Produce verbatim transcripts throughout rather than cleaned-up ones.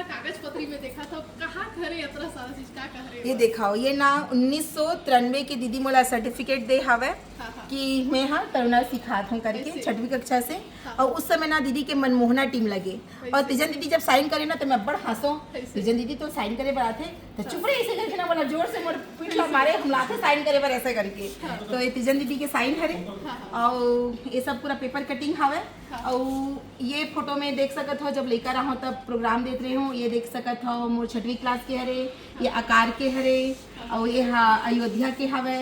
कागज पत्री में देखा था, कहाँ घरे इतना सारा चीज, का कह रहे? ये देखाओ, ये ना उन्नीस सौ तिरानवे के दीदी मोला सर्टिफिकेट दे हवे कि मैं हा तैरना सिखात हूँ करके छठवीं कक्षा से। और उस समय ना दीदी के मनमोहना टीम लगे और तीजन दीदी जब साइन करे ना तो मैं बड़ हंसो। तीजन दीदी तो साइन करे बर आथे तो चुप रहे, ऐसे करके ना बोला जोर से मोर पीठ ला मारे, हम लाथे साइन करे बर ऐसे करके। तो ये तीजन दीदी के साइन हरे और ये सब पूरा पेपर कटिंग हवे। और ये फोटो में देख सकत हो जब लइका रहो तब प्रोग्राम देत रहे हो। ये देख सकत हो मोर छठवीं क्लास के हरे, ये आकार के हरे और ये हा अयोध्या के हवे।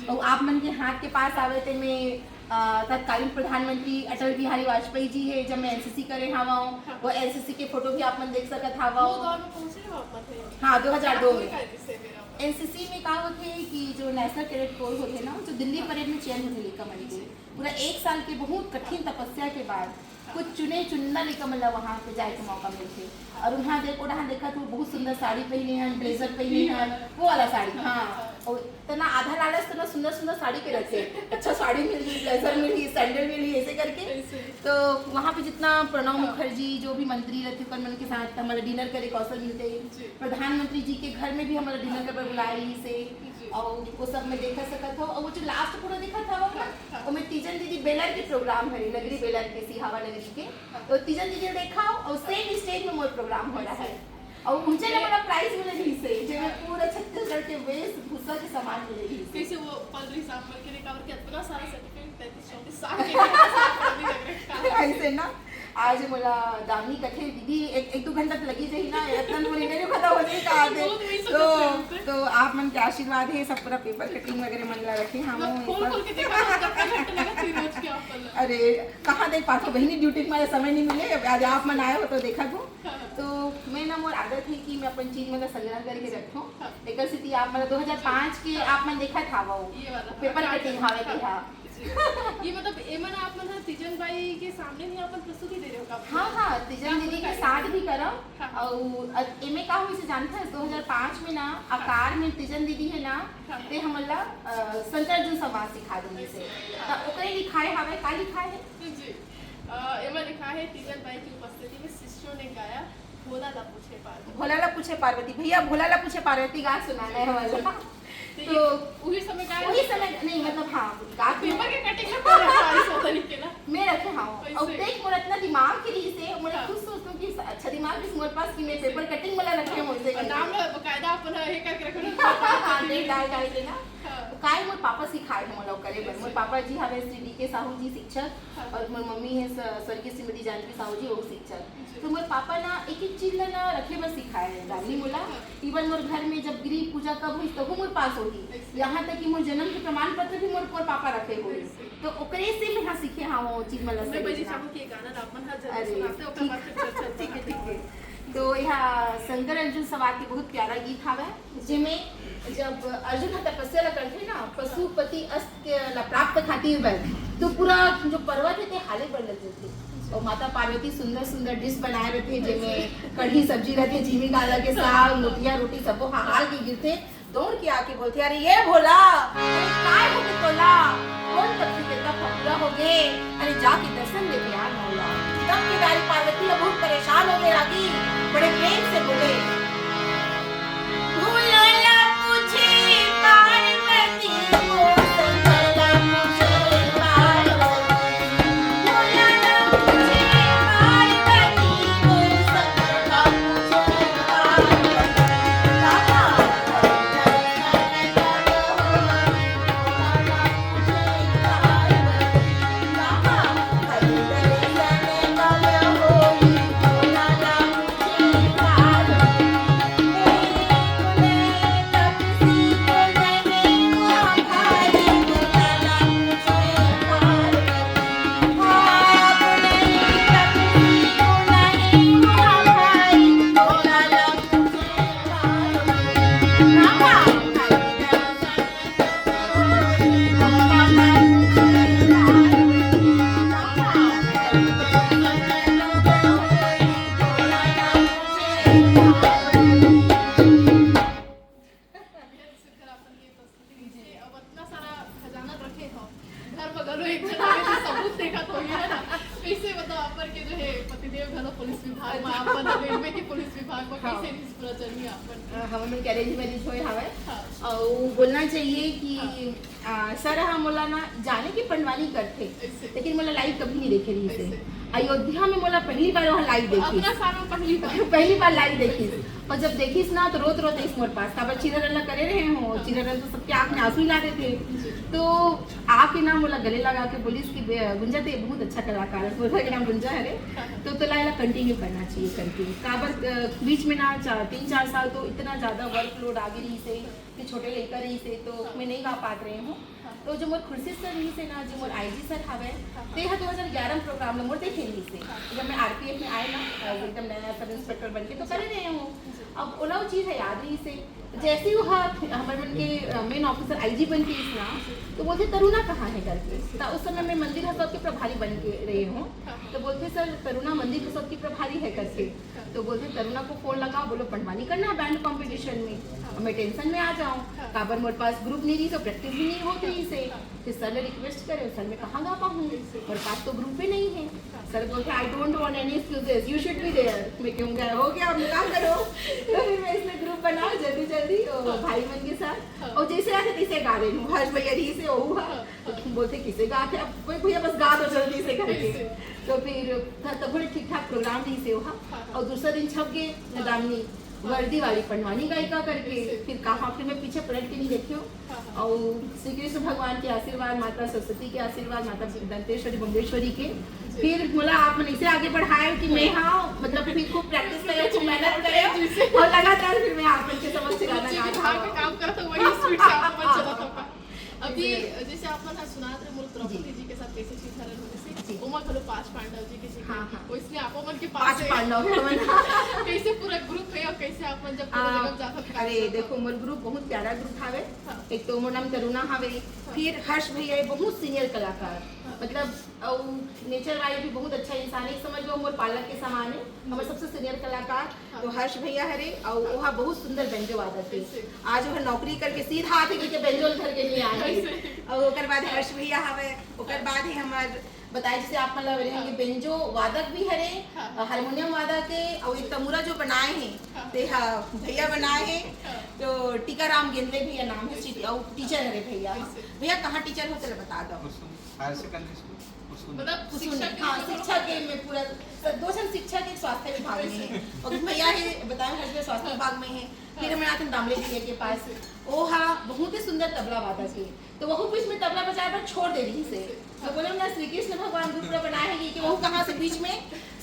और आप मन के हाथ के पास आवे ते में अ, तत्कालीन प्रधानमंत्री अटल बिहारी वाजपेयी जी है जब मैं एनसीसी करे हवा, वो एनसीसी के फोटो भी आप मन देख सकत हवा। वो दौर में पहुंचे हो आप, मतलब? हाँ, दो हज़ार दो कोई में। कायदे से मेरा एनसीसी में का होथे कि जो नेशनल कैडेट कोर होथे ना, जो दिल्ली परेड में चयन होथे लइका मन के, पूरा एक साल के बहुत कठिन तपस्या के बाद कुछ चुने चुनना लइका मन ला वहाँ पे जाए के मौका मिलथे। और उहाँ देख, उहाँ देखत हो बहुत सुंदर साड़ी पहने हैं, ब्लेजर पहने हैं, वो वाला साड़ी, हाँ। और तना आधा लालच तना सुंदर सुंदर साड़ी के रखे, अच्छा साड़ी मिल गई, ब्लेजर मिल गई, सैंडल मिल गई, ऐसे करके। ऐसे। तो वहाँ पे जितना प्रणव मुखर्जी जो भी मंत्री रहते ओकर मन के साथ हमारा डिनर करे के अवसर मिलते। प्रधानमंत्री जी के घर में भी हमारा डिनर करे बर बुलाए रहिस हे। और वो सब मैं देखा सकत हो। और वो जो लास्ट पूरा देखा था वो, वो में तीजन दीदी बेलर के प्रोग्राम है, नगरी बेलर के, सिहावा नगरी के। तो तीजन दीदी देखा और सेम स्टेज में मोर प्रोग्राम हो रहा है। और उनसे ना बड़ा प्राइज मिले रहिस हे, जेमे पूरा छत्तीसगढ़ के वेशभूषा के सामान मिले रहिस हे। कैसे वो पल रही साहब के लिए काबर के इतना सारा सर्टिफिकेट, तैंतीस चौंतीस साल के लिए साहब को भी लग रहा है। ऐसे ना आज मोला दामिनी कथे, दीदी एक, एक दो घंटा तो लगी जाही ना, इतना मोर इंटरव्यू खत्म हो जाही का आते। बहुत वही तो सोचत रहे होते। तो आप मन के आशीर्वाद है, सब पूरा पेपर कटिंग वगैरह मन ला रखे हम मतलब खोल खोल के देखा तो कितना घंटा लगा थी रोज के आप पल। अरे कहाँ देख पाथो बहिनी, ड्यूटी के मारे समय नहीं मिले। अब आज आप मन आए हो तो देखा तू। तो मैं ना मोर आदत है कि मैं अपन चीज मन ला संग्रह करके रखथों। एकर सेती आप मन दो हज़ार पाँच के आप मन देखत हावव, ये वाला। पेपर हाँ, कटिंग हाँ, हावे हाँ। तेहा। जी। ये मतलब एमन आप मन ह तीजन बाई के सामने ही अपन प्रस्तुति दे रहे हो का? हाँ हाँ, तीजन दीदी के साथ भी करव। हाँ। और अ- एमे का होइस जानथस, दो हज़ार पाँच में ना आकार में तीजन दीदी है ना, हाँ। ते हमन ला अ, संत अर्जुन संवाद सिखा दीस हे। त ओकरे लिखाए हावे, का लिखाए हे? जी। अ, एमा लिखा है, तीजन बाई की उपस्थिति में शिष्यों ने गाया भोला ला पूछे पार्वती। भोला ला पूछे पार्वती, भैया भोला ला पूछे पार्वती गा सुनाना है वाला। तो तो ये उही समय गाया? वही समय नहीं, मतलब हाँ, गा के पेपर के कटिंग में पूरा सारी सौ तरीके ना। मैं रखे हाँ। वैसे। और देख मोर इतना दिमाग के लिए से, मोर हाँ। खुद सोचतो कि अच्छा दिमाग किस मोर पास कि मैं पेपर कटिंग वाला रखे मोर से। और नाम में बकायदा अपन हे कर के रखना। हाँ, date डाल डाल के ना। हाँ। तो काय मोर पापा सिखाए हे मोला करे बर। मोर पापा जी हवे श्री डी के साहू जी शिक्षक और मोर मम्मी है स- स्वर्गीय श्रीमती जानकी साहू जी, वो शिक्षक। तो मोर पापा ना एक एक चीज ला ना रखे बर सिखाए हे दादी मोला। इवन मोर घर में जब गृह पूजा कब हुई तब मोर पास होही। यहाँ तक कि मोर जन्म के प्रमाण पत्र भी मोर मोर पापा रखे होही। तो ओकरे से मैं हाँ सीखे हाँ वो चीज मला मैं बड़ी सीखना। चाहूँ कि ये गाना आप मन हर जगह अरे, सुनाते हो, ठीक, बात चर्चा ठीक है, ठीक है। तो यहाँ संकर अर्जुन संवाद के बहुत प्यारा गीत हावय, जेमे जब अर्जुन ह तपस्या ला करथे ना, पशुपति अस्त्र ला प्राप्त खातिर बर, तो पूरा जो पर्वत है ते हाले बर लग जाथे। और माता पार्वती सुंदर सुंदर डिश बनाए रहथे, जेमे कढ़ी सब्जी रहथे, झीमी काला के साग, मोटिया रोटी, सबो हाल के गिरथे। दौड़ के आके बोलथे, "अरे ये भोला, अरे काय हो गे तोला? कौन तपसी के तप पूरा हो गे? अरे जाके दर्शन दे के आ भोला।" तब केदारी पार्वती अब बहुत परेशान हो गए रागी, बड़े प्रेम से बोले, "भोला ला पूछे पार्वती, वो शंकर ला पूछे पार्वती। भोला ला पूछे पार्वती, वो शंकर ला पूछे पार्वती।" हाँ। कैसे रहिस पूरा जर्नी आपन? अ, हमन मन के अरेंज मैरिज होए हवय। हाँ। अउ बोलना चाहिए कि, हाँ। अ, सर ह मोला ना जाने के पंडवानी करथे, ऐसे। लेकिन मोला लाइव कभी नहीं देखे रहिस हे। ऐसे। अयोध्या में मोला पहली बार वहाँ लाइव देखिस। अतना साल में पहली बार। पहली बार लाइव देखिस। ऐसे। और जब देखिस ना तो रोत रोत आइस मोर पास, काबर चिररन ला करे रहे हो, हाँ। चिररन तो सबके आँख में आंसू ही ला देथे। जी। तो आके ना मोला गले लगा के बोलिस कि बे-, गुंजा ते बहुत अच्छा कलाकार है, मोर घर के नाम गुंजा हरे। हाँ। तो तोला एला कंटिन्यू करना चाहिए करके। काबर, अ, बीच में ना चा-, तीन चार साल तो इतना ज्यादा वर्कलोड आगे रहिस हे कि छोटे लइका रहिस हे, तो हाँ। मैं नहीं गा पात रहे हूँ। हाँ। तो जो मोर खुर्शीद सर रहिस हे ना, जो मोर आईजी सर हवे, हाँ, हाँ। ते ह दो हज़ार ग्यारह में प्रोग्राम में मोर देखे रहिस हे। हाँ। जब मैं आरपीएफ में आए ना, हाँ, हाँ। एकदम नया सब इंस्पेक्टर बन के, तो करे रहे हूँ। जी। अब ओला वो चीज है याद रहिस हे। जैसे ही वो ह-, हमर मन के, अ, मेन ऑफिसर आईजी बन के आइस ना, तो बोलथे, "तरुणा कहाँ है?" करके। तो उस समय मैं मंदिर हसौद के प्रभारी बन के रहे हूँ। हाँ, हाँ। तो बोलथे, "सर, तरुणा मंदिर हसौद की प्रभारी है," करके। तो बोलथे, "तरुणा को फोन लगाओ, बोलो पंडवानी करना है बैंड कॉम्पिटिशन में।" हाँ। और मैं टेंशन में आ जाऊँ, हाँ। काबर मोर पास ग्रुप नहीं रहिस, तो प्रैक्टिस भी नहीं होत रहिस हे। हाँ। फिर सर ने रिक्वेस्ट करे, सर मैं कहाँ गा पाऊँ, मोर पास तो ग्रुप ही नहीं है। हाँ। सर बोलथे, "I don't want any excuses, you should be there।" मैं कहूँ, "क्या हो गया, अब निकाल करो।" तो फिर मैं इसमें ग्रुप बनाओ जल्दी जल्दी, ओ, हाँ। भाई मन के साथ, हाँ। और जैसे आथे तैसे गा रही हूँ, हर्ष भैया रहिस हे, वो हुआ। हाँ। बोलथे, "किसे गा के?" अब कोई भैया बस गा दो जल्दी से करके। ऐसे। तो फिर था, तब बड़े ठीक ठाक प्रोग्राम रहिस हे वहाँ। हाँ, हाँ। और दूसरा दिन छप गए हाँ। दामिनी, हाँ। वर्दी वाली पंडवानी गायिका करके। ऐसे। फिर कहाँ, फिर मैं पीछे पलट के नहीं देखी हूँ। हाँ, हाँ। और श्री कृष्ण भगवान के आशीर्वाद, माता सरस्वती के आशीर्वाद, माता दंतेश्वरी, बम्लेश्वरी के। जी। फिर बोला, आप मन इसे आगे बढ़ाए कि मैं, हाँ, मतलब, फिर खूब प्रैक्टिस करे, खूब मेहनत करे। जी, जी। और लगातार फिर मैं आप मन के समक्ष गाना जी, गा जी, रहा हाँ, हूँ। काम करता वही स्पीड से आप मन चलत होगा। अभी जी। जैसे आप मन ह सुनात रहे, मोर द्रौपदी जी। जी के साथ कैसे चीज हरण होने से, जी। ओमा घलो पांच पांडव जी के जिक्र हाँ, की। हाँ। वैसने आपो मन के पांच पांच से पांडव हे हमन। कैसे पूरा ग्रुप है और कैसे आप मन जब पूरा आ, जगह जाथो, अरे, देखो, मोर ग्रुप बहुत प्यारा ग्रुप हावे। हाँ। एक तो मोर नाम तरुणा हावे, हाँ। फिर हर्ष भैया हे, बहुत सीनियर कलाकार, हाँ। मतलब, अउ नेचर वाइज भी बहुत अच्छा इंसान हे, एक समझ लो मोर पालक के समान हे। हमर सबसे सीनियर कलाकार हाँ। तो हर्ष भैया हरे, अउ ओहा बहुत सुंदर बेंजो वादक हे। बिल्कुल। आज ओहा नौकरी करके सीधा आथे कि बेंजो ल धर के नहीं आए। बिल्कुल। अउ ओकर बाद हर्ष भैया हवे, ओकर हाँ। बाद ही हमर बताए जैसे आप मन ला बोले हाँ। कि बेंजो वादक भी हरे, हाँ। अ, हारमोनियम वादक हे, अउ एक तमूरा जो बनाए हे, हाँ। ते हा भैया बनाए हे, हाँ। तो टीकाराम गेंदले भैया नाम हे, अउ टीचर हरे भैया। बिल्कुल। भैया कहाँ टीचर हो, चलो बता दो। Kusum, higher secondary school, Kusum. मतलब कुसुम, शिक्षा के हाँ, लिए शिक्षा के में पूरा, दो जन शिक्षा के स्वास्थ्य विभाग में हे। और भैया हे, बताए हर जगह स्वास्थ्य विभाग में हे। फिर हमें आते दामले भैया के पास। ओ हाँ, बहुत ही सुंदर तबला वादक हे। तो वहू बीच में तबला बजाए बर छोड़ दे रहिस हे। तो बोले ना, श्री कृष्ण भगवान ग्रुप ला बनाए हे कि वहू कहाँ से बीच में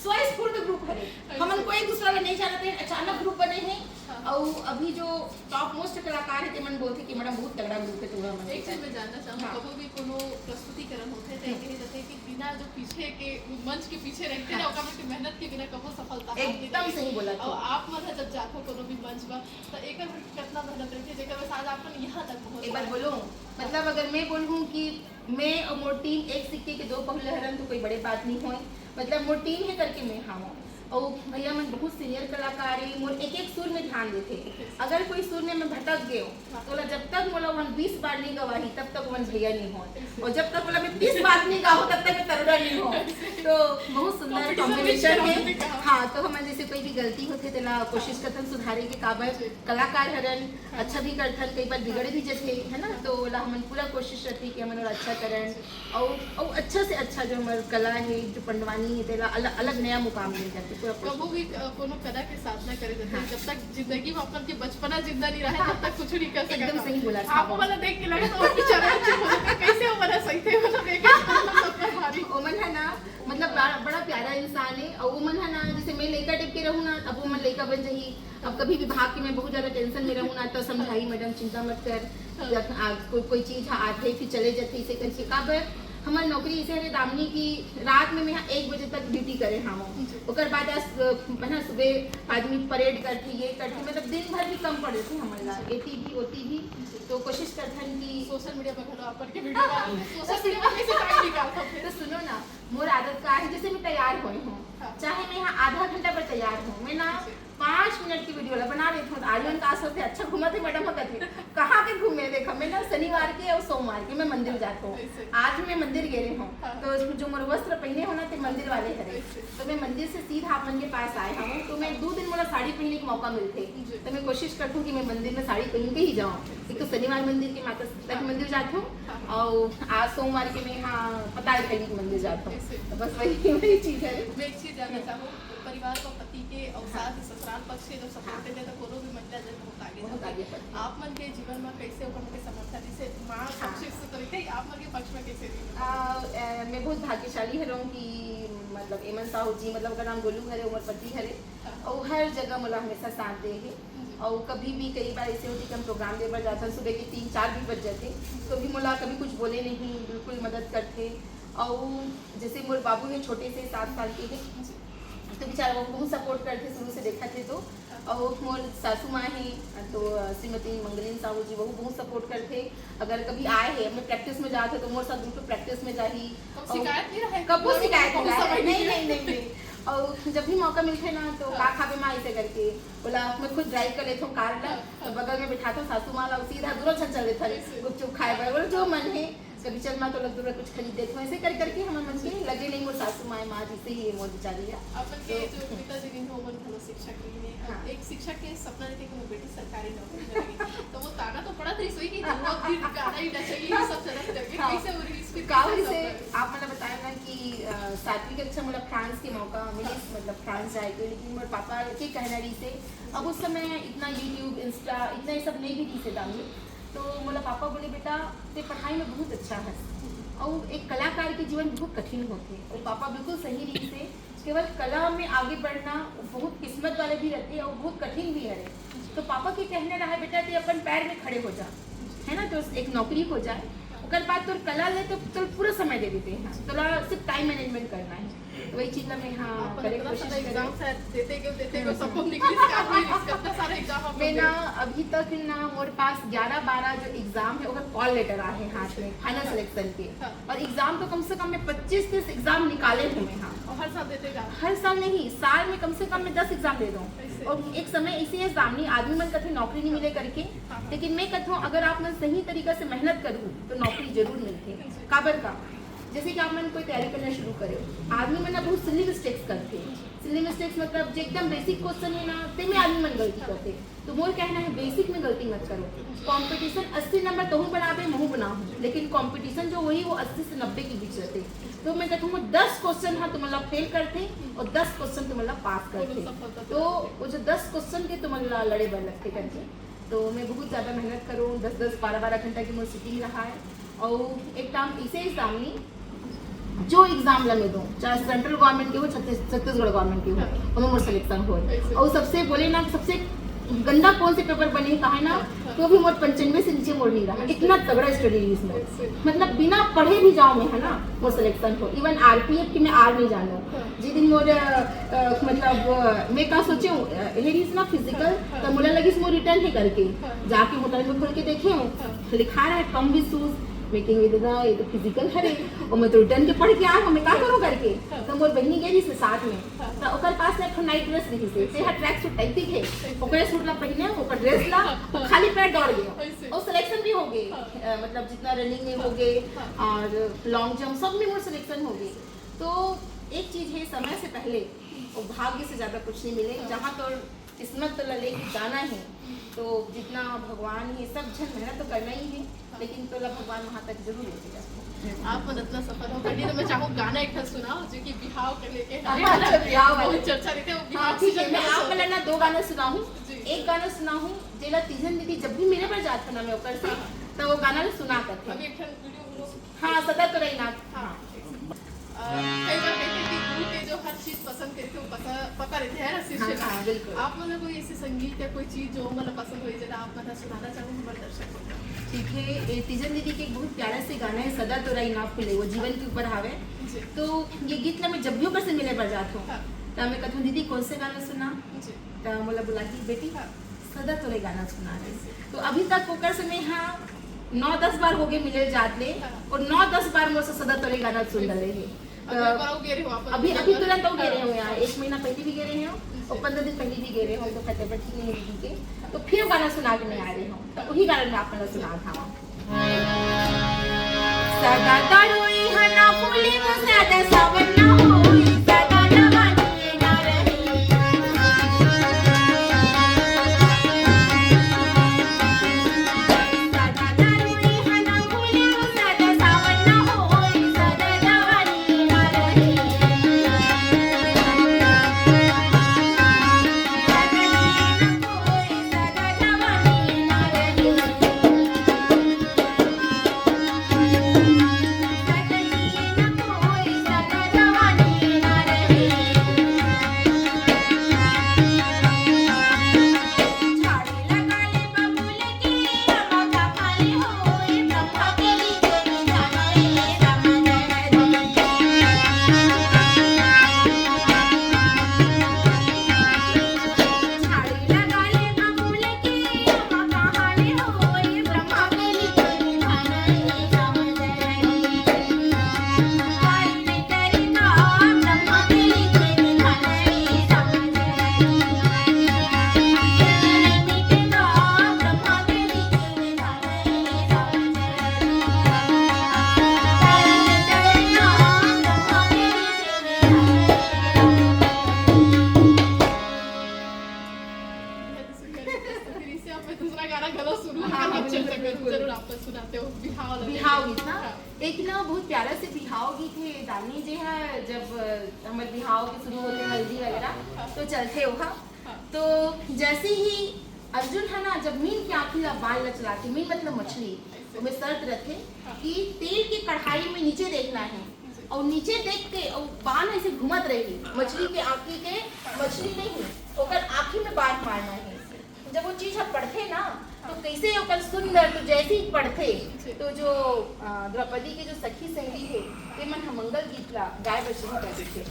स्वस्फूर्त ग्रुप हरे। हमन कोई दूसरा ला नहीं जानते, अचानक ग्रुप बने हे। हाँ। अउ अभी जो टॉप मोस्ट कलाकार हे, ते मन बोलथे कि मैडम बहुत तगड़ा ग्रुप हे तुम्हर मन एक के। चीज मैं जानना चाहूँ, हाँ। कभी भी कोनो प्रस्तुतिकरण होथे, तो हम्म। कहे जाथे कि बिना जो पीछे के, मंच के पीछे रहते ना, हाँ। ओकर मन के मेहनत के बिना कभू सफलता हाथ नहीं एकदम लगे। सही बोला अउ तू। आप मन ह जब जाथो कोनो भी मंच पर, तो एकर बर कितना मेहनत रहथे, जेकर वजह से आज आप मन यहाँ तक पहुँच एक बार पाए। बोलूँ, मतलब अगर मैं बोलूँ कि मैं अउ मोर टीम एक सिक्के के दो पहलू हरन, तो कोई बड़े बात नहीं होय। मतलब मोर टीम हे करके मैं हावं। अउ भैया मन बहुत सीनियर कलाकार हे, मोर एक एक सुर में ध्यान देथे। अगर कोई सुर में मैं भटक गयो, तो ओला जब तक मोला ओमन बीस बार नहीं गवाही, तब तक ओमन भैया नहीं होय। और जब तक ओला मैं तीस बार नहीं गाऊँ, तब तक मैं तरुणा नहीं होय। तो बहुत सुंदर competition कॉम्बिनेशन में हे। हाँ, तो हमन जैसे कोई भी गलती होथे, तेला कोशिश करथन सुधारे के, काबर कलाकार हरन, अच्छा भी करथन, कई बार बिगड़ भी जथे, है ना? तो ओला हमन पूरा कोशिश रथे कि हमन ओला अच्छा करन, अउ, अउ अच्छा से अच्छा जो हमर कला हे, जो पंडवानी हे, तेला अल-, अलग नया मुकाम मिल जाथे, पूरा कोशिश। कभू भी, अ, कोनो कला के साधना करे जाथे, हाँ। जब तक जिंदगी में अपन के बचपना जिंदा नहीं रहे, तब तक कुछ नहीं कर सकत एकदम हो। सही बोला, आप हाँ। वाला देख के लगे तो बेचारा चुप हो जाते, कैसे हो वाला सही थे, मतलब एक एक सबका भारी। ओमन है ना, मतलब बड़ा, बड़ा प्यारा इंसान हे, अउ ओमन है ना, जैसे मैं लइका टाइप के रहूँ ना, अब ओमन लइका बन जाही, अब कभी विभाग के मैं बहुत ज्यादा टेंशन में रहूँ ना, तो समझाही, "मैडम, चिंता मत कर, हाँ। जब, आ, को-, कोई चीज आथे, फिर चले जाथे, इसे करके।" काबर हमर नौकरी इसे हरे दामिनी की रात में मैं यहाँ एक बजे तक ड्यूटी करे हावं। जी। ओकर बाद आज, अ, है ना, सुबह आदमी परेड करथे, ये करथे, मतलब दिन भर भी कम पड़थे हमन ला, एती भी, ओती भी। जी। तो कोशिश करथन कि सोशल मीडिया पर घलो अपन के वीडियो डालथे। सोशल मीडिया पर कैसे टाइम निकालथो फिर? तो सुनो ना, मोर आदत का हे, जैसे मैं तैयार होए हूँ, हाँ। चाहे मैं यहाँ आधा घंटा पर तैयार हूँ, मैं ना जी। पाँच मिनट के वीडियो ला बना लेथों। त आज मन का सोचथे, "अच्छा घूमत हे मैडम," कथे। "कहाँ के घूमे?" देखा, मैं ना शनिवार के अउ सोमवार के मैं मंदिर जात हूँ। आज मैं मंदिर गे रहे हूँ, तो जो मोर वस्त्र पहने हो ना, ते मंदिर वाले हरे। तो मैं मंदिर से सीधा आप मन के पास आए हूँ, तो मैं दो दिन मोला साड़ी पहनने का मौका मिलथे। तो मैं कोशिश करथूँ कि मैं मंदिर में साड़ी पहन के ही जाऊँ। एक तो शनिवार मंदिर के, माता सीता के मंदिर जात हूँ, और आज सोमवार के मैं यहाँ पताल खैली के मंदिर जात हूँ। तो बस वही, वही चीज है। मैं एक चीज जानना चाहूँ, परिवार का पति के और सास ससुराल पक्ष के जब सपोर्ट देते तो कोनो भी महिला जन बहुत आगे बहुत जाती। आगे बढ़ती। आप मन के जीवन में कैसे ओकर के समर्थन, जैसे माँ हाँ। पक्ष से तो रहिथे, आप मन के पक्ष में कैसे रही? आ, ए, मैं बहुत भाग्यशाली हरौं कि मतलब एमन साहू जी, मतलब ओकर नाम गोलू हरे, ओमर पति हरे, हाँ। और हर जगह मोला हमेशा साथ दे हे। और कभी भी कई बार ऐसे होथे कि हम प्रोग्राम दे बर जाथन, सुबह के तीन चार भी बज जाथे, तो भी मोला कभी कुछ बोले नहीं, बिल्कुल मदद करथे। और जैसे मोर बाबू हे, छोटे से सात साल के हे, तो बेचारा वो बहुत सपोर्ट करथे शुरू से देखत हे तो। और मोर सासू माँ हे तो श्रीमती मंगलीन साहू जी, वो बहुत सपोर्ट करथे। अगर कभी आए हे, मैं प्रैक्टिस में जात हे तो मोर साथ बिल्कुल प्रैक्टिस में जाही। कब और शिकायत नहीं रहे? कबो शिकायत नहीं रहे। नहीं, नहीं, नहीं, नहीं। और जब भी मौका मिलथे ना तो हाँ। का खाबे माँ ऐसे करके बोला, मैं खुद ड्राइव कर लेथों कार ला, हाँ, तो हाँ। बगल में बिठाथों सासू माँ ला, सीधा दूर छन चल देथन ऐसे। गुपचुप खाए बर, बोले, "जो मन हे।" कभी चल माँ तो लग दूर कुछ खरीद देथों, ऐसे कर करके हमर मन के लगे नहीं। मोर सासू माँ, माँ जी से ही ये मोर बेचारी है। अपन के तो जो पिताजी दिन हो, मन भलो शिक्षक रहिन हे। हाँ। एक शिक्षक के सपना रहिथे कि मोर बेटी सरकारी नौकरी में लगे। तो वो ताना तो पड़ा था, रसोई की जरूरत भी गाना ही चाहिए, ये सब चलत करके हाँ। कैसे हो रही इसमें, का कैसे होइस हे, सफर? आप मन बताया ना कि, अ, सातवीं कक्षा मोला फ्रांस के मौका मिलिस, हाँ। मतलब फ्रांस जाए के, लेकिन मोर पापा के कहना रहिस हे, अब उस समय इतना YouTube, Insta, इतना ये सब नहीं भी रहिस हे दामी। तो मोला पापा बोले, "बेटा, ते पढ़ाई में बहुत अच्छा है, और एक कलाकार के जीवन बहुत कठिन होथे।" और पापा बिल्कुल सही रहिस हे, केवल कला में आगे बढ़ना बहुत किस्मत वाले भी रहते हैं और बहुत कठिन भी है। तो पापा के कहना रहा, "बेटा, ते अपन पैर में खड़े हो जा, है ना, तो एक नौकरी हो जाए, ओकर बाद तोर कला ले तो तोर पूरा समय दे देते हैं, तोला सिर्फ टाइम मैनेजमेंट करना है।" तो वही चीज ला मैं, हाँ, आप करे इतना कोशिश सारा करें। एग्जाम शायद देते गए, देते गए, हम्म। सबको निकली, इसका कोई रिस्क, इतना सारा एग्जाम आप मैं लोग ना, अभी तक ना मोर पास ग्यारह बारह जो एग्जाम है, ओकर कॉल लेटर आए हैं हाथ में, फाइनल हाँ। सिलेक्शन के। हाँ। और एग्जाम तो कम से कम मैं पच्चीस तीस एग्जाम निकाले हूँ मैं, हाँ। और हर साल देते जाओ? हर साल नहीं, साल में कम से कम मैं दस एग्जाम दे दूँ। ऐसे? और एक समय ऐसे है, सामने आदमी मन कथे नौकरी नहीं मिले करके, हाँ, हाँ। लेकिन मैं कथूँ, अगर आप मन सही तरीका से मेहनत करू तो नौकरी जरूर मिलथे। ऐसे? काबर का, जैसे कि आप मन कोई तैयारी करना शुरू करे, आदमी मन ना बहुत सिली मिस्टेक्स करथे। सिली मिस्टेक्स मतलब जो एकदम बेसिक क्वेश्चन है ना, ते में आदमी मन गलती करथे। तो मोर कहना है, बेसिक में गलती मत करो। कंपटीशन अस्सी नंबर तहूँ बनाबे, महूँ बनाहूँ, लेकिन कंपटीशन जो वही, वो अस्सी से नब्बे के बीच रहते। तो मैं कहूँ, दस क्वेश्चन हाँ तुमन ला फेल करथे और दस क्वेश्चन तुमन ला पास करथे। तो वो जो दस क्वेश्चन के तुमन ला लड़े बर लगथे करके, तो मैं बहुत ज्यादा मेहनत करूँ, दस दस बारह बारह घंटा की मोर सिटिंग रहा है। और एक टाइम इसे एग्जाम नहीं, जो एग्जाम ला मैं दूँ, चाहे सेंट्रल गवर्नमेंट के हो, छत्तीस-, छत्तीसगढ़ गवर्नमेंट के हो, हाँ। ओमे मोर सिलेक्शन हो। ऐसे। और सबसे बोले ना, सबसे गंदा कौन से पेपर बने, कहा है ना, हाँ, हाँ। तो भी मोर पंचानवे से नीचे मोर नहीं रहा, ऐसे। इतना तगड़ा स्टडी रहिस मोर। ऐसे। मतलब बिना पढ़े भी जाओ मैं, है ना, मोर सिलेक्शन हो। इवन आरपीएफ की मैं आर नहीं जानूँ। हाँ। जिस दिन मोर, अ, अ, मतलब, अ, मैं का सोचे हूँ, अ, ये रहिस ना फिजिकल, हाँ, हाँ। तो मोला लगिस मोर रिटर्न है करके, हाँ। जाके होटल में खोल के देखे हूँ, हाँ। लिखा रहा है कम विद शूज, मैं कहेंगे, "दादा, ये तो फिजिकल हरे, और मैं तो रिटर्न के पढ़ के आया हूँ, मैं का करूँ?" करके। हाँ। तो मोर बहिनी गई से साथ में, हाँ। तो ओकर पास में एक ठो नाइट ड्रेस रहिस हे, ते हा ट्रैक सूट टाइप के हे, ऐसे। ओकरे सूट ला पहिने, ओकर ड्रेस ला, हाँ, वो हाँ। खाली पैर दौड़ गया। ऐसे। और सिलेक्शन भी हो गए, हाँ। अ, मतलब जितना रनिंग में हो गए हाँ। और लॉन्ग जंप, सब में मोर सिलेक्शन हो गए। तो एक चीज है, समय से पहले वो भाग्य से ज्यादा कुछ नहीं मिले, हाँ। जहाँ तो किस्मत तो ला लेके जाना है, तो जितना भगवान है, सब झन मेहनत तो करना ही है, लेकिन तोला भगवान वहाँ तक जरूर लेके जाथे। आप मन इतना सफल हो, पंडित, मैं चाहूँ गाना एक ठन सुनाओ, जो कि बिहाव के लेके है। अच्छा, बिहाव वाला। बहुत चर्चा रहिथे, वो हाँ, बिहाव ठीक है, सीजन मैं में आप होता वाला ना दो गाना सुनाहूँ। जी। एक गाना सुनाहूँ, जेला तीजन दीदी जब भी मिले बर जात ना मैं ओकर से, हाँ। तो वो गाना ला सुना करथे। अभी एक ठन वीडियो हम लोग हाँ, सदा तो रही ना। हाँ। अ, कई बार कहते हैं कि गुरु के जो हर चीज पसंद करते हो, पता, पता रहते हैं ना शिष्य हाँ, का। हाँ, बिल्कुल। आप मतलब कोई ऐसे संगीत या कोई चीज जो मतलब पसंद हुई, जरा आप मतलब सुनाना चाहो हमारे दर्शकों को? ठीक है, ए, तीजन दीदी के एक बहुत प्यारा से गाना है, सदा तोरा इनाम खुले, वो जीवन के ऊपर हावे। जी। तो ये गीत ला मैं जब भी ओकर से मिले बर जात हूँ, हाँ। तो मैं कहती हूँ, "दीदी, कौन से गाना सुना?" जी। तो मोला बोला कि, "बेटी, हाँ। सदा तोरे गाना सुना रहे।" तो अभी तक ओकर से मैं, हाँ, नौ दस बार हो गए मिले जात ले, हाँ। और नौ दस बार मोर से सदा तोरे गाना सुन डाले है। अभी, अभी तुरंत अउ गे रहे हो यार, एक महीना पहले भी गे रहे हो और पंद्रह दिन पहले भी गे रहे हो, तो फतेहपुर की नहीं दीदी के, तो फिर वो गाना सुना के मैं आ रही हूँ, तो वही गाना मैं आप मन ला सुना था। सदा तरुई हना फूली मुसादा सावन ना होई, सदा जवानी ना रही। बहुत सुंदर प्रस्तुति। इससे अब मैं दूसरा गाना गला सुनूंगा। हाँ, हाँ, बिल्कुल, बिल्कुल। जरूर आप सुनाते हो बिहाव लगे। बिहाव गीत ना? हाँ। एक ना बहुत प्यारा से बिहाव गीत है, दानी जी है, जब, अ, हमर बिहाव के शुरू होते हल्दी वगैरह, हाँ। तो चलते हो, हाँ। हाँ। तो जैसे ही अर्जुन है ना, जब मीन के आँखी ला बाल ला चलाते, मीन मतलब मछली, ऐसे। ओमे शर्त रथे हाँ। कि तेल के कढ़ाई में नीचे देखना है, जी। और नीचे देख के और बाण ऐसे घूमत रही, मछली के आँखी के, मछली नहीं, ओकर आँखी में बाण मारना है। जब वो चीज हम पढ़ते ना, तो कैसे ओकर सुंदर, तो जैसे ही पढ़ते, जी। तो जो, अ, द्रौपदी के जो सखी संगी है, ते मन ह मंगल गीत ला गाय बर शुरू कर देथे।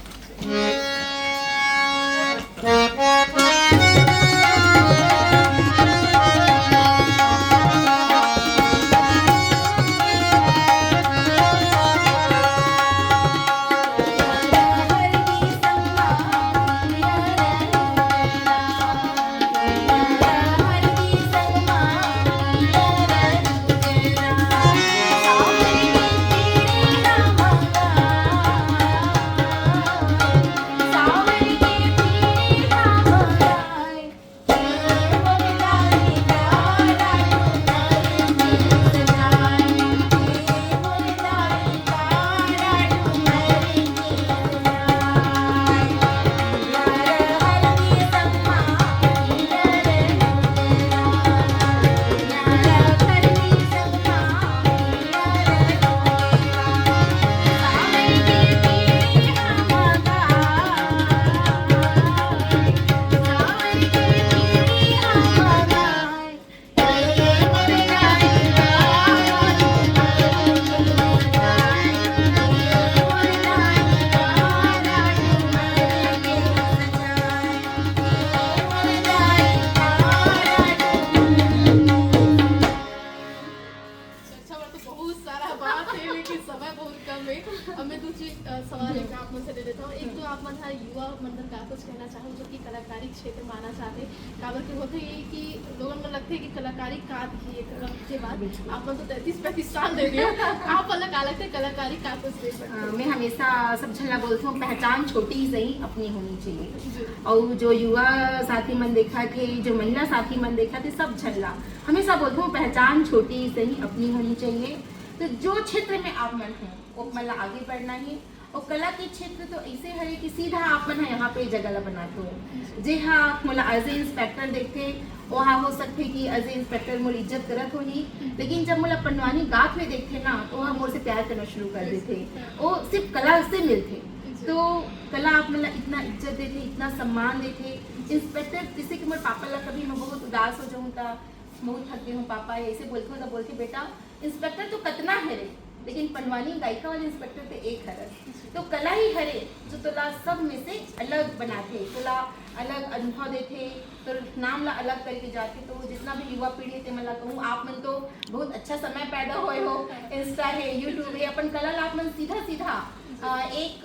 चर्चा बर तो बहुत सारा बात है, लेकिन समय बहुत कम है। अब मैं दूसरी, अ, सवाल एक आप मन से ले लेता हूँ। एक तो आप मन ह युवा मन बर का कुछ कहना चाहो, जो कि कलाकारी क्षेत्र में आना चाहते, काबर के होथे ये कि लोगन मन लगथे कि कलाकारी का दिही एक वक्त के बाद। बिल्कुल। आप मन तो तैंतीस पैंतीस साल दे दियो, आप मन ला का लगथे कलाकारी का कुछ दे सकथे? अ, मैं हमेशा सब झन ला बोलथों, पहचान छोटी ही सही, अपनी होनी चाहिए। जी। और जो युवा साथी मन देखत हे, जो महिला साथी मन देखत हे, सब झन ला हमेशा बोलथों, पहचान छोटी ही सही, अपनी होनी चाहिए। तो जो क्षेत्र में आप मन हो, वो मन ला आगे बढ़ना ही। और कला के क्षेत्र तो ऐसे हरे कि सीधा आप मन ह यहाँ पे जगह ला बनात हो। जे हा मोला as a inspector देखथे, वो हा हो सकथे कि as a inspector मोर इज्जत करत होही, लेकिन जब मोला पंडवानी गात हुए देखथे ना, तो वह मोर से प्यार करना शुरू कर देथे। वो सिर्फ कला से मिलथे। तो कला आप मन ला इतना इज्जत देथे, इतना सम्मान देथे। Inspector, जैसे कि मोर पापा ला कभी मैं बहुत उदास हो जाऊँ, त बहुत थक गए हूँ पापा, ऐसे बोलथे, तो बोलथे, "बेटा, inspector तो कतना हरे, लेकिन पंडवानी गायिका वाले inspector ते एक हरस।" तो कला ही हरे जो तोला सब में से अलग बनाथे, तोला अलग अनुभव देथे, तोर नाम ला अलग करके जाथे। तो जितना भी युवा पीढ़ी हे, ते मन ला कहूँ, आप मन तो बहुत अच्छा समय पैदा होए हो, Insta हे, YouTube हे, अपन कला ला आप मन सीधा सीधा अ, एक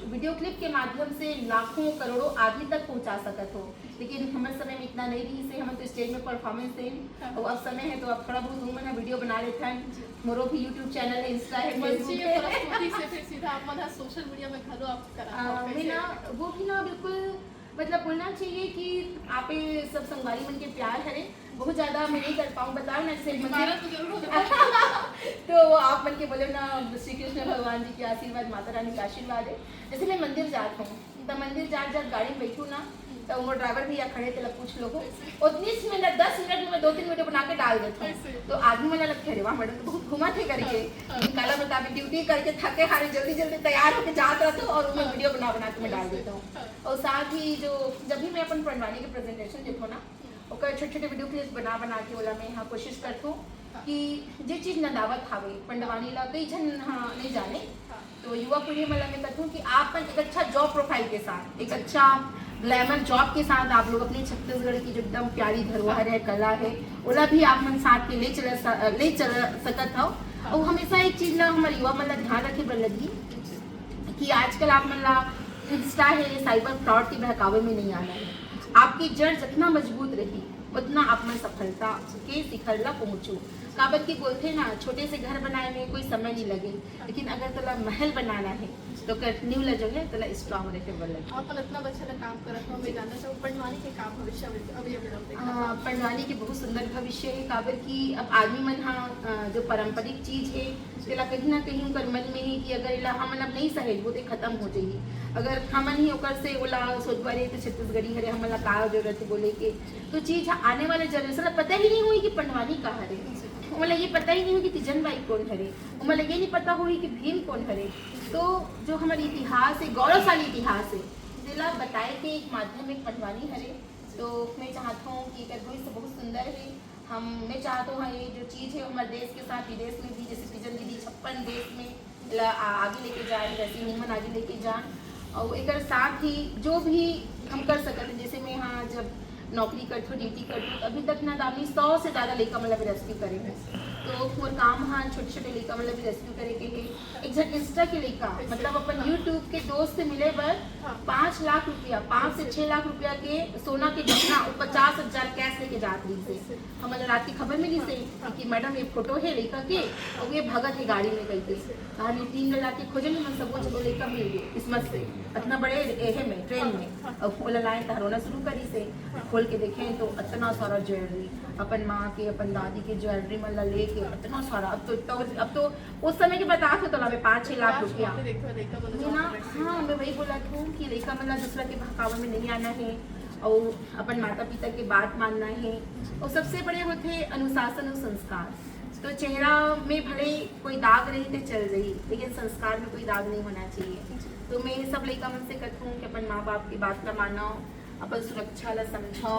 वीडियो क्लिप के माध्यम से लाखों करोड़ों आदमी तक पहुंचा सकत हो, लेकिन हमर समय में इतना नहीं रहिस हे। हमन तो स्टेज में परफॉर्मेंस देन, हाँ। और अब समय है तो अब थोड़ा बहुत उमन वीडियो बना लेथन। मोरो भी यूट्यूब चैनल है, इंस्टा है, फेसबुक है। प्रस्तुति से फिर सीधा आप मन सोशल मीडिया में घलो आप करा, मैं ना वो भी ना बिल्कुल, मतलब, बोलना चाहिए कि आप सब संगवारी मन के प्यार हरे, बहुत ज्यादा मैं नहीं कर पाऊँ, बताओ ना, जैसे मंदिर तो जरूर हो जाता। तो आप मन के बोले ना, श्री कृष्ण भगवान जी के आशीर्वाद, माता रानी के आशीर्वाद है। जैसे मैं मंदिर जात हूँ, तो मंदिर जात जात गाड़ी में बैठू ना, तो वो ड्राइवर भैया खड़े, तेला पूछ लो हो, उन्नीस मिनट, दस मिनट में दो तीन वीडियो बना के डाल देता हूँ। तो आदमी मन लगथे, "अरे वाह, मैडम तो बहुत घूमत हे," करके। हाँ। काला बताबे, ड्यूटी करके थके हारे जल्दी जल्दी तैयार होके जात रहता हूँ और मैं वीडियो बना बना के मैं डाल देता हूँ। और साथ ही जो, जब भी मैं अपन पंडवानी के प्रेजेंटेशन देथो ना, ओकर छोटे छोटे वीडियो क्लिप बना बना के ओला मैं यहाँ कोशिश करथो कि जे चीज नंदावत हावे पंडवानी ला, कई झन हाँ नहीं जाने, तो युवा पीढ़ी मन ला मैं कथूँ कि आप मन एक अच्छा जॉब प्रोफाइल के साथ, एक अच्छा ग्लैमर जॉब के साथ आप लोग अपने छत्तीसगढ़ की जो एकदम प्यारी धरोहर है, कला है, ओला भी आप मन साथ के ले चल स-, ले चल सकत हव। और हमेशा एक चीज ला हमर युवा मन ला ध्यान रखे बर लगही कि आजकल आप मन ला इंस्टा है, साइबर फ्रॉड के बहकावे में नहीं आना है। आपकी जड़ जितना मजबूत रही, उतना आप मन सफलता के शिखर ला पहुंचो। काबर की बोलथे ना, छोटे से घर बनाए में कोई समय नहीं लगे, लेकिन अगर तोला महल बनाना है, तो कर नींव ला जो है, तोला स्ट्रांग रखे बर लगे। आप मन इतना अच्छा काम करत हो, मैं जानना चाहूँ, पंडवानी के का भविष्य में अभी, अभी हम देखा हाँ, पंडवानी के बहुत सुंदर भविष्य है, काबर की अब आदमी मन हा, अ, जो पारंपरिक चीज है, तेला कहीं ना कहीं ओकर मन में है कि अगर एला हमन अब नहीं सहेजबो, तो खत्म हो जाही। अगर हमन ही ओकर से ओला सोचबा रहे, तो छत्तीसगढ़ी हरे, हमन ला का जरूरत है बोले के। तो चीज ह आने वाले जनरेशन ला पता ही नहीं होही कि पंडवानी का हरे, ओमन ला ये पता ही नहीं होही कि तीजन बाई कौन हरे, ओमन ला ये नहीं पता होही कि भीम कौन हरे। तो जो हमर इतिहास है, गौरवशाली इतिहास है, तेला बताए के एक माध्यम एक पंडवानी हरे। तो मैं चाहत हूँ कि एकर भविष्य बहुत सुंदर है। हम, मैं चाहत हूँ, हाँ, ये जो चीज है हमारे देश के साथ विदेश में भी, जैसे तीजन दीदी छप्पन देश में ला-, आ-, आगे लेके जाए, वैसे ही हमन आगे लेके जान। और एकर साथ ही जो भी हम कर सकत हैं, जैसे मैं यहाँ जब नौकरी करथो, ड्यूटी करथो, अभी तक ना दामिनी सौ से ज्यादा लइका मन ला भी रेस्क्यू करे हैं। तो मोर काम हाँ छोटे छोटे लइका मन ला भी रेस्क्यू करे के है। एक झन इंस्टा के लइका, मतलब अपन यूट्यूब के दोस्त से मिले बर हाँ। पाँच लाख रुपया, पाँच से छह लाख रुपया के सोना के गहना, वो पचास हजार कैश लेके जात रहिस हे। हमन ला रात के खबर मिलिस हे हाँ। कि मैडम, ये फोटो है लइका के, और ये भगत है गाड़ी में कहिके। कहानी टीम ला जाके खोजे, हमन सबो जगह लइका मिल गए, किस्मत से। इतना बड़े एहे में, ट्रेन में, और ओला लाइन त रोना शुरू करिस हे। खोल के देखे तो इतना सारा ज्वेलरी, अपन माँ के, अपन दादी के ज्वेलरी मन ला लेके इतना सारा। अब तो, तो, अब तो उस समय के बता तो तोला बे पाँच छह लाख रुपया। मैं ना, हाँ, मैं वही बोलत हूँ कि लइका मन ला दूसरा के बहकावे में नहीं आना है और अपन माता पिता के बात मानना है। और सबसे बड़े होथे अनुशासन और संस्कार। तो चेहरा में भले कोई दाग रही तो चल जाही, लेकिन संस्कार में कोई दाग नहीं होना चाहिए। तो मैं सब लइका मन से कथूँ कि अपन माँ बाप की बात ला मानो, अपन सुरक्षा ला समझो,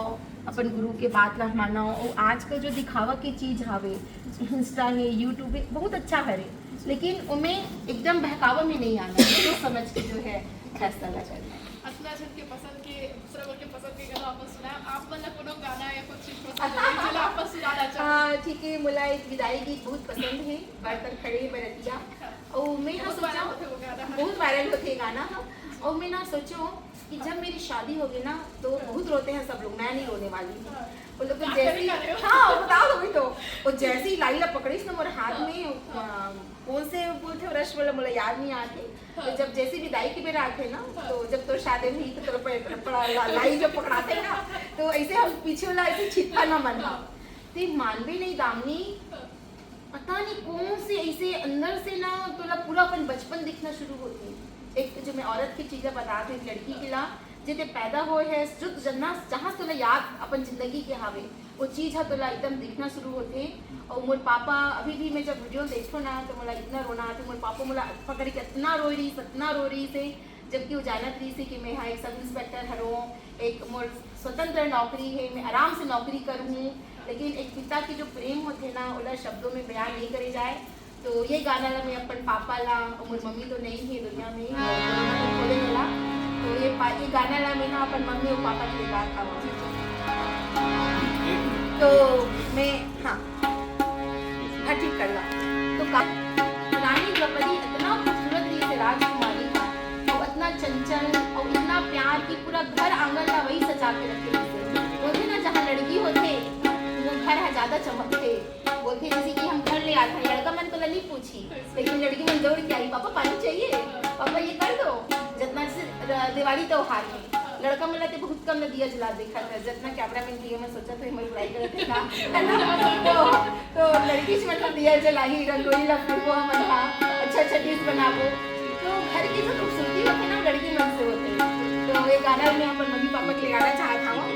अपन गुरु के बात ला मानो। और आजकल जो दिखावा की चीज हावे, इंस्टा है, यूट्यूब है, बहुत अच्छा हरे, लेकिन ओमे एकदम बहकावा में नहीं आना है, सोच समझ के जो है फैसला ला करना है। अतना झन के पसंद के, दूसरा मन के पसंद के गाना अपन सुना, आप मन ला कोनो गाना या कुछ चीज पसंद है, चला अपन सुनाना चाहो। हाँ, ठीक है, मोला एक विदाई गीत बहुत पसंद है, बर्तन खड़े बरतिया। हाँ। और मैं हाँ बहुत वायरल सोचा, होथे वो गाना। बहुत वायरल होथे ये गाना, हाँ। और मैं ना सोचो कि जब मेरी शादी होगी ना, तो बहुत रोते हैं सब लोग, मैं नहीं रोने वाली हूँ। हाँ। वो लोग तो क्या जैसे ही, करेगा? हाँ, बताओ तो वही तो। वो जैसे ही लाई ला पकड़ीस ना मोर हाथ हाँ। में, हाँ। अ, कौन से बोलते हो रस वाला, मोला याद नहीं आते। हाँ। तो जब जैसे विदाई के बेरा आते ना, हाँ। तो जब तो शादी हुई तो तोला प-, पड़ा ला-, लाई जब पकड़ाते ना, तो ऐसे हम पीछे वाला ऐसे छिपा ना मन। हाँ। तो ये मानवी नहीं दामनी, हाँ। पता नहीं कौन से ऐसे अंदर से ना तोला पूरा अपन बचपन दिखना शुरू होथे। एक तो जो मैं औरत की चीज ला बतात हूँ, एक लड़की के ला, जे ते पैदा होए है, जो जन्ना जहाँ तोला याद अपन जिंदगी के हावे, वो चीज हा तोला एकदम दिखना शुरू होथे। और मोर पापा, अभी भी मैं जब वीडियो देखो ना, तो मोला इतना रोना आथे। मोर पापा मोला पकड़ के इतना रोए रहीस, इतना रोए रहीस हे, जबकि वो जानत रहीस हे कि मैं हा एक सब इंस्पेक्टर हरों, एक मोर स्वतंत्र नौकरी है, मैं आराम से नौकरी करूँ, लेकिन एक पिता की जो प्रेम होथे ना, ओला शब्दों में बयान नहीं करे जाए। तो ये गाना ला मैं अपन पापा ला, और मोर मम्मी तो नहीं है दुनिया में, कोरोना में खोले मिला, तो ये पा-, ये गाना ला मैं ना अपन मम्मी और पापा के लिए गात हूँ। तो मैं, हाँ, हाँ, ठीक कर ला। तो का-, रानी द्रौपदी इतना खूबसूरत रहीस हे राजकुमार बोलथे ना, जहाँ लड़की होथे, वो घर ह ज्यादा चमकथे। बोलथे, जैसे कि हम घर ले आथन, लड़का मन तो ला नहीं पूछी, लेकिन लड़की मन दौड़ के आही, "पापा, पानी चाहिए? पापा, ये कर दो।" जतना से, अ, दिवाली त्योहार में लड़का मन ला ते बहुत कम न दिया जला देखा था, जतना cameraman भैया मन सोचा था, हमर बुराई करत हे का, है ना? तो, तो लड़की से मतलब दिया जलाही, रंगोली ला फूलबो हमन हा, अच्छा अच्छा dish बनाबो। तो घर की जो खूबसूरती होथे ना, लड़की मन से होथे। तो ये गाना मैं अपन मम्मी पापा के लिए गाना चाहता हूँ।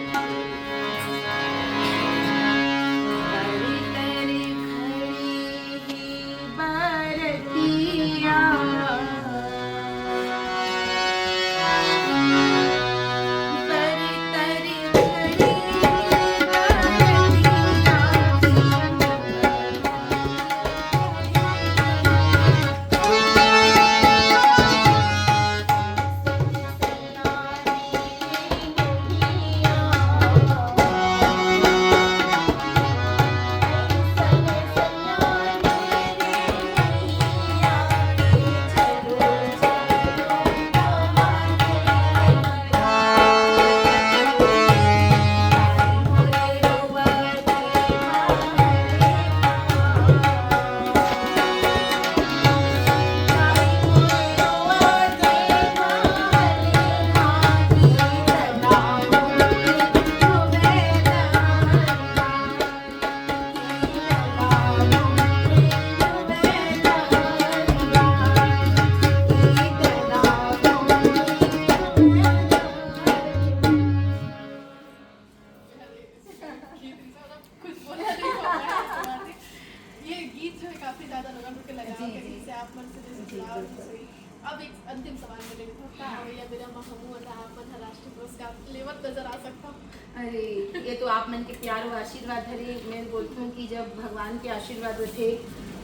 ये गीत जो है काफी ज्यादा लोगन के लगाव जी, के जी। गीत से आप मन से जैसे जी, जुड़ाव बिल्कुल। भी सही। अब एक अंतिम सवाल मैं लेथव, का हाँ। भैया मेरा महमू अदा आप मन ह राष्ट्रीय पुरस्कार लेवत नजर आ सकता? अरे, ये तो आप मन के प्यार और आशीर्वाद हरे। मैं बोलती हूँ कि जब भगवान के आशीर्वाद होथे,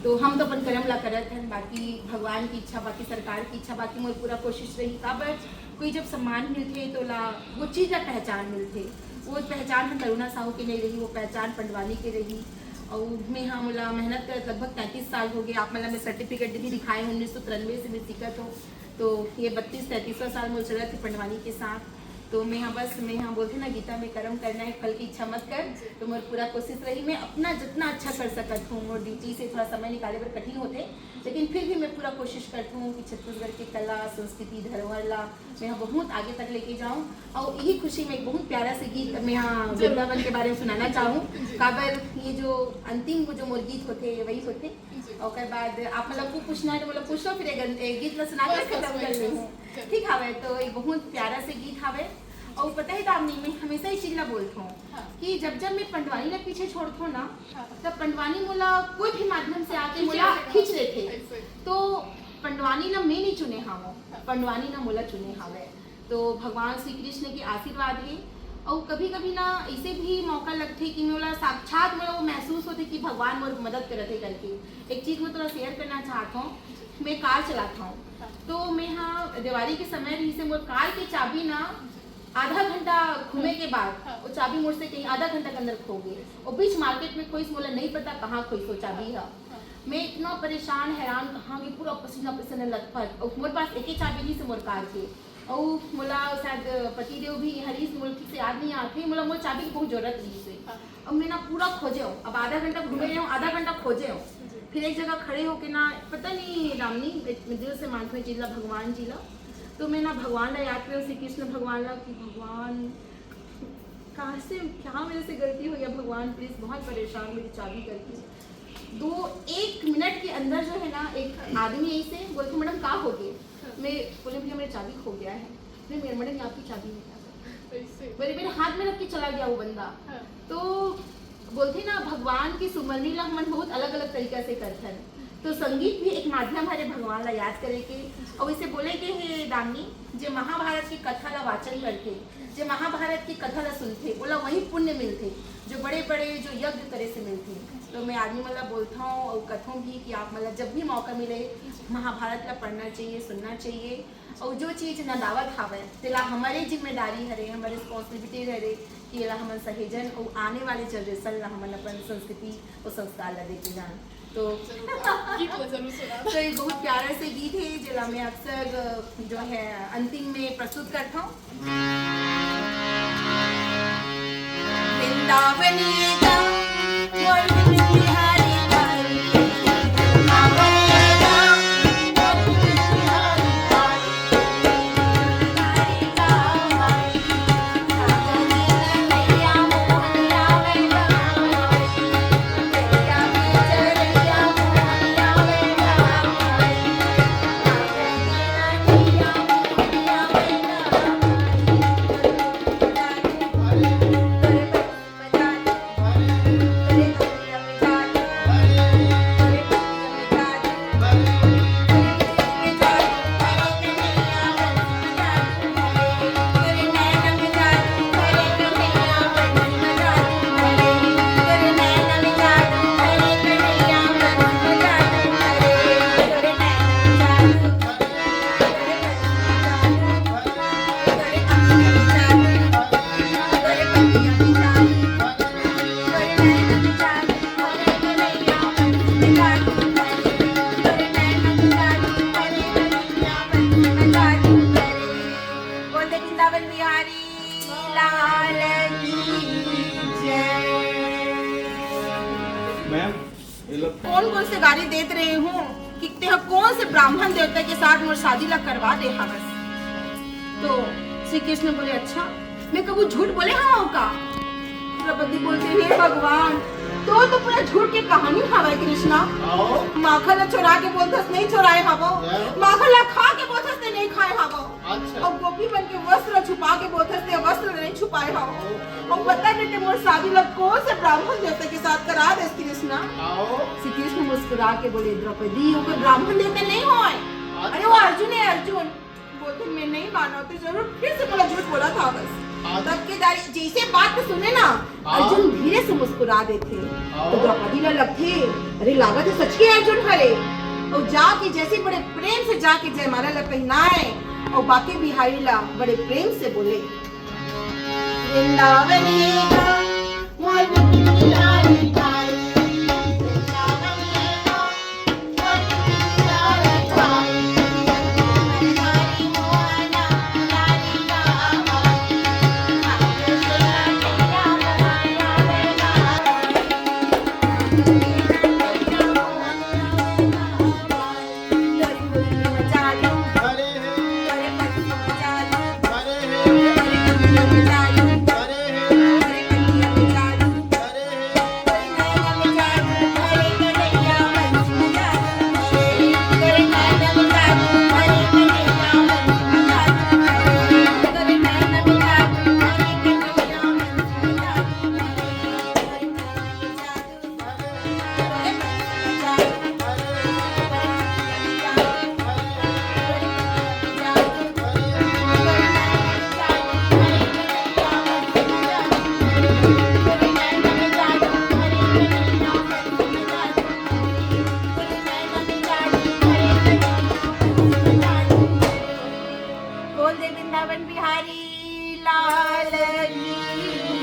तो हम तो अपन कर्म ला करत हन, बाकी भगवान की इच्छा, बाकी सरकार की इच्छा, बाकी मोर पूरा कोशिश रही। काबर कोई जब सम्मान मिलथे, तो ला वो चीज ला पहचान मिलथे। वो पहचान हम करुणा साहू के नहीं रही, वो पहचान पंडवानी के रही। और मैं हाँ, मोला मेहनत करत लगभग तैंतीस साल हो गए। आप मतलब मैं सर्टिफिकेट भी दिखाए हूँ, उन्नीस सौ तिरानवे से मैं सीखत हूँ, तो ये बत्तीस तैंतीसवाँ साल मोर चलत हे पंडवानी के साथ। तो मैं हाँ बस, मैं हाँ बोलथे ना गीता में, कर्म करना है, फल की इच्छा मत कर। तो मोर पूरा कोशिश रही, मैं अपना जितना अच्छा कर सकत हूँ, मोर ड्यूटी से थोड़ा समय निकाले बर कठिन होथे, लेकिन फिर भी मैं पूरा कोशिश करत हूँ कि छत्तीसगढ़ के कला, संस्कृति, धरोहर ला मैं हाँ बहुत आगे तक लेके जाऊँ। और यही खुशी में एक बहुत प्यारा से गीत मैं हाँ वृंदावन के बारे में सुनाना चाहूँ। काबर ये जो अंतिम वो जो मोर गीत होथे, वही होथे। ओकर बाद आप मतलब कुछ पूछना है तो मतलब पूछ लो, फिर एक गीत ला सुना के खत्म कर लेहूँ। ठीक हवे, तो एक बहुत प्यारा से गीत हवे। और पता है दामिनी, मैं हमेशा ये चीज ला बोलत हूँ हाँ। कि जब जब मैं पंडवानी ला पीछे छोड़त हूँ ना, हाँ। तब पंडवानी मोला कोई भी माध्यम से आके खींचे मोला लेथे। खींच लेथे। ऐसे। तो पंडवानी ला मैं नहीं चुने हावों, हाँ। पंडवानी ला मोला चुने हावे। तो भगवान श्री कृष्ण के आशीर्वाद हे। और कभी कभी ना ऐसे भी मौका लगथे कि मोला साक्षात मोला वो महसूस होथे कि भगवान मोर मदद करत हे करके। एक चीज मैं तोला शेयर करना चाहत हूँ, मैं कार चलात हूँ, हाँ। तो मैं हाँ दिवाली के समय रही से मोर कार के चाबी ना आधा घंटा घूमे के बाद हाँ। वो चाबी मोर से कहीं आधा घंटा के अंदर खो गई। वो बीच मार्केट में खोइस, मोला नहीं पता कहाँ खोइस वो चाबी हाँ। है। हाँ। मैं इतना परेशान, हैरान, कहाँ गई, पूरा पसीना पसीना लथपथ। और मोर पास एक ही चाबी रही से मोर कार के। और मोला शायद पतिदेव भी हरीश, मोला ठीक से याद नहीं आते, मोला मोर चाबी की बहुत जरूरत रही से। हाँ। अब मैं ना पूरा खोजे हूँ, अब आधा घंटा घूमे रहे हूँ, आधा घंटा खोजे हूँ। जी। फिर एक जगह खड़े होके ना, पता नहीं रामनी, मैं दिल से मानती हूँ जिला भगवान जी ला, तो मैं ना भगवान ला याद करूँ, श्री कृष्ण भगवान ला, कि भगवान कहाँ से, क्या मेरे से गलती हो गया भगवान, प्लीज, बहुत परेशान मेरी चाबी करके। दो, एक मिनट के अंदर जो है ना, एक आदमी ऐसे बोलते, "मैडम, का हो गए?" हाँ। मैं बोले, "भैया, मेरी चाबी खो गया है।" "नहीं, मेरे मैडम, ये आपकी चाबी नहीं है।" ऐसे। मेरे, मेरे हाथ में रख के चला गया वो बंदा। हाँ। तो बोलते ना, भगवान की सुमरनी ला हमन बहुत अलग-अलग तरीका से करथन। तो संगीत भी एक माध्यम हरे भगवान ला याद करे के। और इसे बोले के हे दामिनी, जे महाभारत की कथा ला वाचन करके, जे महाभारत की कथा ला सुनथे, ओला वही पुण्य मिलथे, जो बड़े-बड़े जो यज्ञ करे से मिलथे। तो मैं आदमी मन ला बोलथौं और कथौं भी कि आप मन ला जब भी मौका मिले, महाभारत ला पढ़ना चाहिए, सुनना चाहिए। और जो चीज नंदावत हावय, तेला हमरे जिम्मेदारी हरे, हमर responsibility हरे कि एला हमन सहेजन और आने वाले generation ला हमन अपन संस्कृति और संस्कार ला देके जान। तो जरूर, आप गीत ला जरूर सुना। तो ये बहुत प्यारा से गीत है, जेला मैं अक्सर, अ, जो है, अंतिम में प्रस्तुत करता हूँ। बोल दे वृंदावन बिहारी लाल की जय। मैम, ये लोग कौन कौन से गारी देत रहे हो कि तेह कौन से ब्राह्मण देवता के साथ मोर शादी ला करवा दे हवस? तो श्री कृष्ण बोले, अच्छा, मैं कभू झूठ बोले हवं का? द्रौपदी बोलते, हे भगवान, तो तो पूरा झूठ के कहानी हवय कृष्णा। आओ। माखन ला चोरा के बोलथस, नहीं चोराए हवं। आओ। माखन ला खा के बोलथस, ते नहीं खाए हवं। अच्छा। अउ गोपी मन के वस्त्र छुपा के बोलथस, ते वस्त्र नहीं छुपाए हवं। अउ बता दे, ते मोर शादी ला कौन से ब्राह्मण देवता के साथ करा देस कृष्णा? आओ। श्री कृष्ण मुस्कुरा के बोले, द्रौपदी, वो कोई ब्राह्मण देवता नहीं होय। अच्छा। अरे, वो अर्जुन है, अर्जुन। बोलथे, मैं नहीं मानव, ते जरूर फिर से मोला झूठ बोलत हवस। हाँ। तब के दारी जैसे बात को सुने ना, हाँ। अर्जुन धीरे से मुस्कुरा देथे। हाँ। तो द्रौपदी ला लगथे, अरे, लागत हे सच के अर्जुन हरे। अउ जाके जैसे बड़े प्रेम से जाके जयमाला ला पहनाए, अउ बांके बिहारी ला बड़े प्रेम से बोले, वृंदावनी का बोल दे वृंदावन बिहारी लाल की